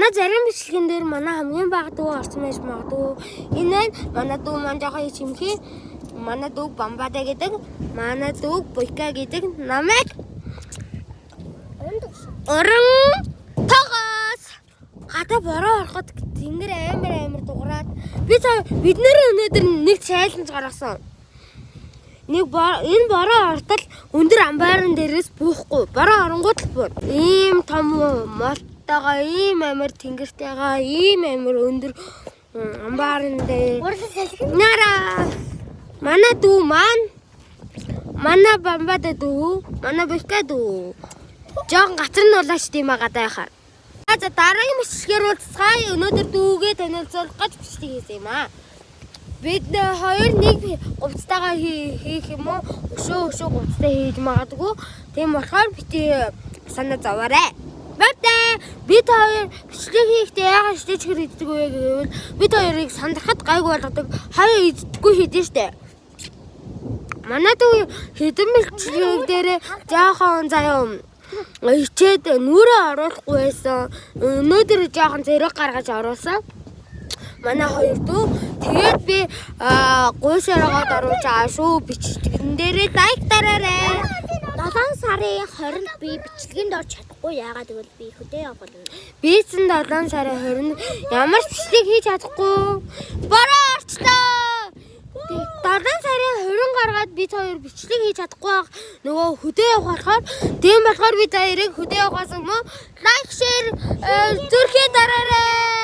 Манай зарим бичлэгэн дээр манай хамгийн бага дүү орсон байж магадгүй. Энэ нь манай дүү маань жоохон чимхий. Манай дүү Бамбада гэдэг, манай дүү Буйка гэдэг намайг Орон тогоос гадаа бороо ороход тэнгэр амар амар дуграад би бид нэр өнөөдөр нэг challenge гаргасан. Нэг энэ бороо ортол өндөр амбарын дээрээс буухгүй. Бороо оронгууд л буу. Ийм том молтойгоо, ийм амар тэнгэртэйгаа, ийм амар өндөр амбарын дээр. Нара. Манай дүү маань манай Бамбада дүү, манай Бушка дүү. Жохон гацар нь болооч тийм аа гадаа яхаар. За, дараагийн бичлэгээр уулзцгаая. Өнөөдөр дүүгээ танилцуулах гэж бичлэг хийсэн юм аа. Бид хоёр нэг хувцастайгаа хийх юм уу? Өшөө өшөө хувцастай хийж магадгүй. Тийм болохоор бити санаа зовоорой. Бай. Бид хоёр бичлэг хийхдээ яагаад штээчгэр иддэг вэ гэвэл бид хоёрыг сандрахад гайгүй болгодог. Хаяа иддэггүй хийдэж штэ. Манай дүү хэдэн бичлэг дээр жоохон заяа ичээд нүрээ оруулахгүй байсан. Өнөөдөр жоохон зэрэг гаргаж оруулсан. Манай хоёр дүү. Тэгээд би гуйшаараад оруулж байгаа шүү. Бичлэгэн дээрээ like дараарай. 7 сарын 20-нд би бичлэгэнд орж чадахгүй. Яагаад гэвэл би хөдөө явах болно. Би чинь 7 сарын 20-нд ямар ч бичлэг хийж чадахгүй. Бороо орчлоо. 7 сарын 20 гаргаад бид хоёр бичлэг хийж чадахгүй байх. Нөгөө хөдөө явах болохоор, тийм болохоор бид хоёрыг хөдөө явахаас өмнө like, share, зүрхээ дараарай.